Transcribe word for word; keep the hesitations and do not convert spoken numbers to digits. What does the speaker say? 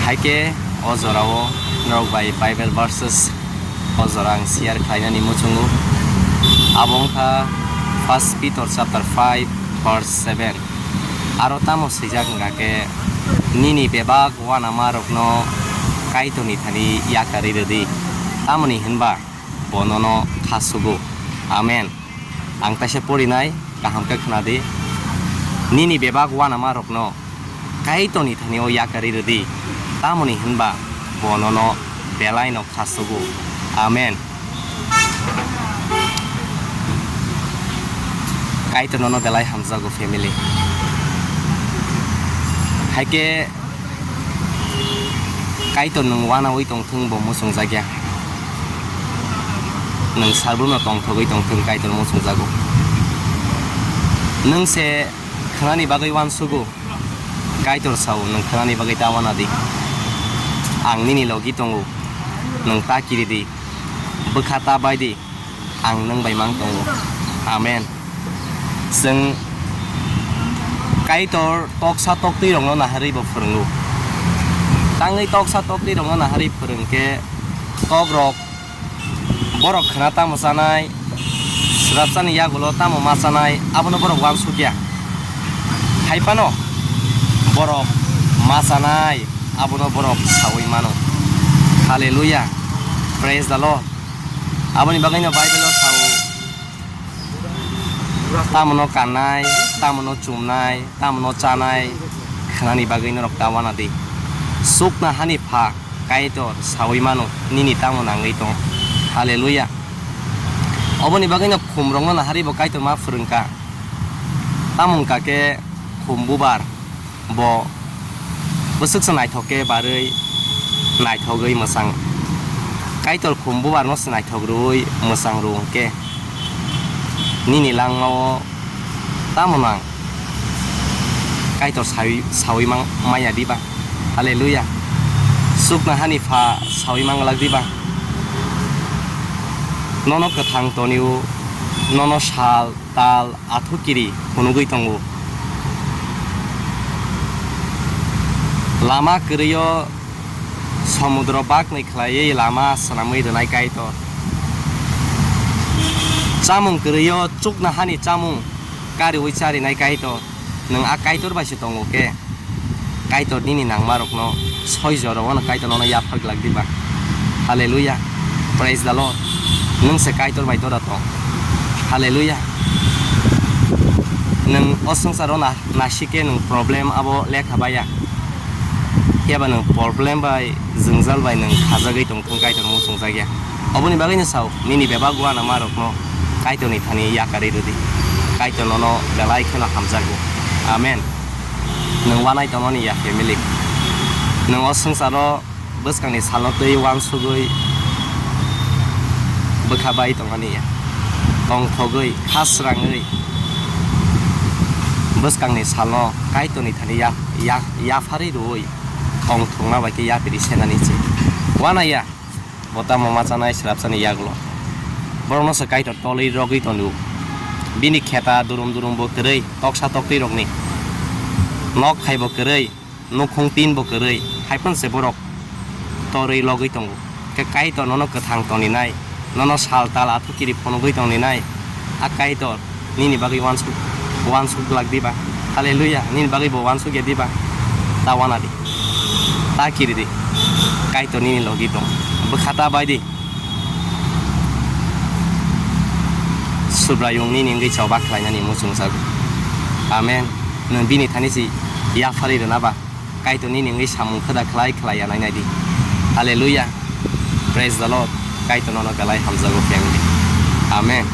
Hai khe o jorao norok bai Bible verses o jora ang share khlainani muchungo. Abo wngkha First Peter chapter five verse seven. Aro tamo swijak wngkha khe, "Nini bebak uanamarokno Kaitorni thani yakarwi rwdi, tamoni hwnba bo nono kha sugo." Amen. Ang taisa porinai, kaham khe khna di. "Nini bebak uanamarokno Kaitorni thani o yakarwi rwdi, tamoni hwnba bo nono belai no kha sugo." Amen. Kaitor nono belai hamjago, family. Hai khe Kaitor nwng uanaui tongthwng bo muchungjakya. Nwng salbrumno tongthogwi tongthwng Kaitor muchungjago. Nwng se khnani bagwi uansugo. Kaitor sao, "Nwng khnani bagwi ta uana di. Ang nini logi tongo. Nwng ta kiri di. Bwkha ta bai di. Ang nwng bai mang tongo." Amen. Chwng Kaitor toksa toktwirokno naharwi bo phwrwngo. Tangwi toksa toktwirokno naharwi phwrwng khe, tokrok borok khna tamo chanai, swrapsani yagulo tamo ma chanai, abono borok uansukya. Hai phano borok ma chanai, abono borok saui mano. Hallelujah. Praise the Lord. Aboni bagwino Bible-o sao, "Tamono kannai, tamono chumnai, tamono chanai, khnani bagwi norok ta uana di. Chuknohani Pha Kaitor saui mano, nini tamo nangwi tong." Hallelujah. Oboni bagwino khumrokno naharwi bo Kaitor ma phwrwngkha. Tamo wngkha khe khum bubar. Bo bwswk se naithok khe barwi naithogwi mwchang. Kaitor khum bubarno se naithok rwui mwchang rw hwnkhe, nini langmao tamo nang Kaitor saui, saui mang, manya diba? Hallelujah. Chuknohani Pha saui manglak diba? Nono kwthang tonio, nono sal, tal, athukiri phunugwi tongo. Lama kwrwio somudro baknwi khlaiwi lama swnamwi rwnai Kaitor. Chamung kwrwio chuknohani chamung kariui charinai Kaitor. Nwng a Kaitor bai se tongo khe, Kaitor nini nangmarokno soi jorao no Kaitor nono yaphar glak diba? Hallelujah. Praise the Lord. Nwng se Kaitor bai tora tong. Hallelujah. Nwng o swngcharo na, nasi khe nwng problem abo lekha baya. Phiya ba nwng problem bai, jwngjal bai nwng khajagwi tongthwng Kaitor muchungjakya. Oboni bagwino sao, nini bebak uanamarokno Kaitorni thani yakarwi rwdi. Kaitor nono belai kheno hamjago. Amen. Nwng uanai tongmani ya, family. Nwng o swngcharo bwskangni salno twi uansugwi bwkha bai tongmani ya. Tongthogwi, kha srangwi bwskangni salno Kaitorni thani ya, ya, yapharwi rwui tongthokma bai khe yapiri senani se. Uanai ya. Bo tamo ma chanai swrapsani yagulo. Borokno se Kaitor tolwi rogwi tongo. Bini kheta durum durum bo kwrwi, toksa toktwi rokni. Nok phai bo kwrwi, nukhung tin bo kwrwi, hai phano se borok torwi logwi tongo. Khe Kaitor nono kwthang toninai, nono sal tal athukiri phunugwi toninai, a Kaitor nini bagwi uansuk, uansuk glak diba? Hallelujah. Nini bagwi bo uansuk ya diba? Ta uana di. Ta kiri di. Kaitor nini logi tong. Bwkha ta bai di. Subraiyung nini wngwi choba khlainani muchungjago. Amen. Nwng bini thani se yapharwi rwna ba? Kaitor nini wngwi samung kheda khlai khlai ya nai nai di. Hallelujah. Praise the Lord. Kaitor nono belai hamjago, family. Amen.